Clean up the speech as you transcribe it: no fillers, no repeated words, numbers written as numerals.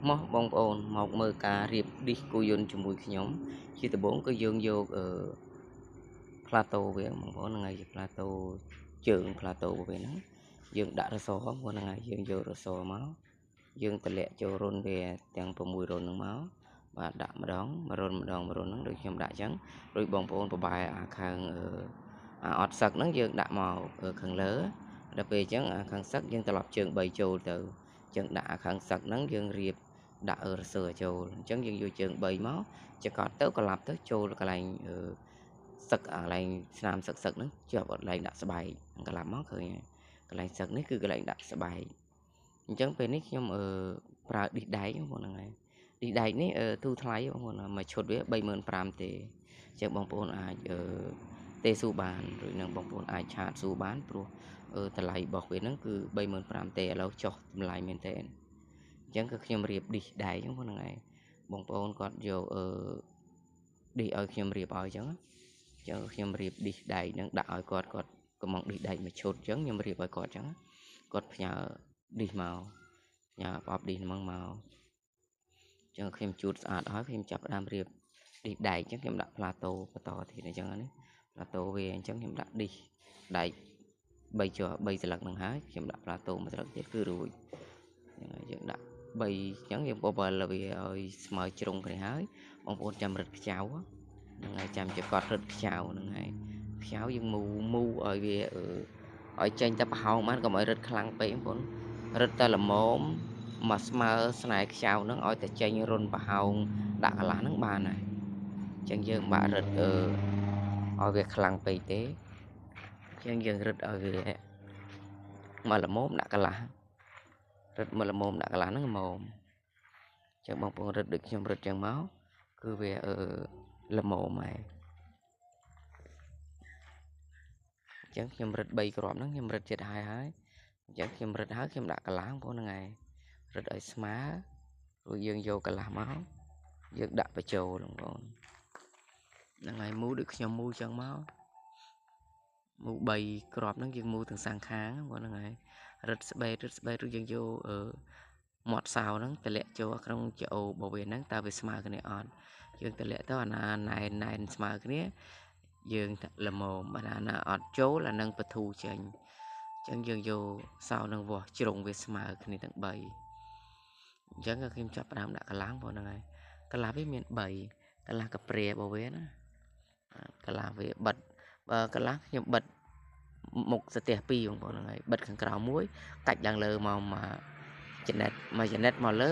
មកបងប្អូនមកមើលការរៀបឌីសគោយន្តជាមួយខ្ញុំជាដំបូងគឺយើងយកផ្លាតូវាបងប្អូនហ្នឹងហើយជាផ្លាតូជើងផ្លាតូវាហ្នឹងយើងដាក់រសបងប្អូនហ្នឹងហើយយើងយករសមកយើងតម្លាក់ចូលរុនវាទាំង6រុនហ្នឹងមកបាទដាក់ម្ដងមួយរុនម្ដងមួយរុនហ្នឹងដូចខ្ញុំដាក់អញ្ចឹងរួចបងប្អូនប្របែអាខាងអាអត់សឹកហ្នឹងយើងដាក់មកខាងលើដល់ពេលអញ្ចឹងអាខាងសឹកយើងត្រឡប់ជើង3ចូលទៅអញ្ចឹងដាក់អាខាងសឹកហ្នឹងយើងរៀបដាក់រសើចូលអញ្ចឹងយើងយកជើង3មកចកត់ទៅក្លាប់ទៅចូលកន្លែងសឹកកន្លែងស្នាមសឹកសឹកហ្នឹងជាប់អត់លែងដាក់ស្បែកក្លាប់មកឃើញកន្លែងសឹកនេះគឺកន្លែងដាក់ស្បែកអញ្ចឹងពេលនេះខ្ញុំប្រើឌីសដែកបងប្អូនហ្នឹងហើយឌីសដែកនេះទូថ្លៃបងប្អូនមួយឈុតវា35000ទេអញ្ចឹងបងប្អូនអាចទេសួរបានឬនឹងបងប្អូនអាចឆាតសួរបានព្រោះតម្លៃរបស់វាហ្នឹងគឺ35000ទេឥឡូវចុះតម្លៃមែនតើអញ្ចឹងគឺខ្ញុំរៀបឌីសដែកហ្នឹងហ្នឹងឯងបងប្អូនគាត់យកឌីសឲ្យខ្ញុំរៀបឲ្យអញ្ចឹងអញ្ចឹងខ្ញុំរៀបឌីសដែកហ្នឹងដាក់ឲ្យគាត់គាត់កំងឌីសដែកមួយឈុតអញ្ចឹងខ្ញុំរៀបឲ្យគាត់អញ្ចឹងគាត់ផ្ញើឌីសមកផ្ញើប្រអប់ឌីសហ្នឹងមកអញ្ចឹងខ្ញុំជូតស្អាតហើយខ្ញុំចាប់ផ្ដើមរៀបឌីសដែកអញ្ចឹងខ្ញុំដាក់ផ្លាតូបន្តទៀតអញ្ចឹងនេះផ្លាតូវាអញ្ចឹងខ្ញុំដាក់ឌីសដែក3ជាប់3ស្លឹកហ្នឹងហើយខ្ញុំដាក់ផ្លាតូមួយស្លឹកទៀតគឺរួចហ្នឹងហើយយើងដាក់3អញ្ចឹងយើងបបលវាឲ្យស្មើជ្រុងគ្នាហើយបងប្អូនចាំរឹតខ្ចៅហ្នឹងហើយចាំចកត់រឹតខ្ចៅហ្នឹងហើយខ្ចៅយើងមូមូឲ្យវាឲ្យចេញតែប្រហោងបានកុំឲ្យរឹតខ្លាំងពេកបងប្អូនរឹតតែល្មមមកស្មើស្នែខ្ចៅហ្នឹងឲ្យតែចេញរុនប្រហោងដាក់កន្លះហ្នឹងបានហើយអញ្ចឹងយើងបាក់រឹតឲ្យវាខ្លាំងពេកទេអញ្ចឹងយើងរឹតឲ្យវាមកល្មមដាក់កន្លះរឹតមកល្មមដាក់កន្លះហ្នឹងល្មមអញ្ចឹងបងប្អូនរឹតដូចខ្ញុំរឹតចឹងមកគឺវាល្មមហើយអញ្ចឹងខ្ញុំរឹត3គ្រាប់ហ្នឹងខ្ញុំរឹតចិត្តហើយហើយអញ្ចឹងខ្ញុំរឹតហើយខ្ញុំដាក់កន្លះបងប្អូនហ្នឹងហើយរឹតឲ្យស្មើរួចយើងយកកន្លះមកយើងដាក់បញ្ចូលបងប្អូនហ្នឹងហើយមូដូចខ្ញុំមូចឹងមកមូ3គ្រាប់ហ្នឹងយើងមូទាំងសងខាងបងហ្នឹងហើយរឹតស្បេតរឹតស្បេតឬយើងយកមាត់សោហ្នឹងតម្លាក់ចូលក្នុងចអូរបស់វាហ្នឹងតើវាស្មើគ្នាអត់យើងតម្លាក់ទៅអាណាណែនណែនស្មើគ្នាយើងល្មមអាណាអត់ចូលអានឹងបធូរចេញអញ្ចឹងយើងយកសោនឹងវាស់ជ្រុងវាស្មើគ្នាទាំង3អញ្ចឹងខ្ញុំចាប់ផ្ដើមដាក់កម្លាំងបងហ្នឹងហើយកន្លះវាមាន3កន្លះកាព្រារបស់វាណាកន្លះវាបិទបើកន្លះខ្ញុំបិទមុខស្ទះ2បងប្អូនហ្នឹងហើយបិទខាងក្រៅមួយកាច់ឡើងលើមកមួយចំណិតមួយចំណិតមកលើ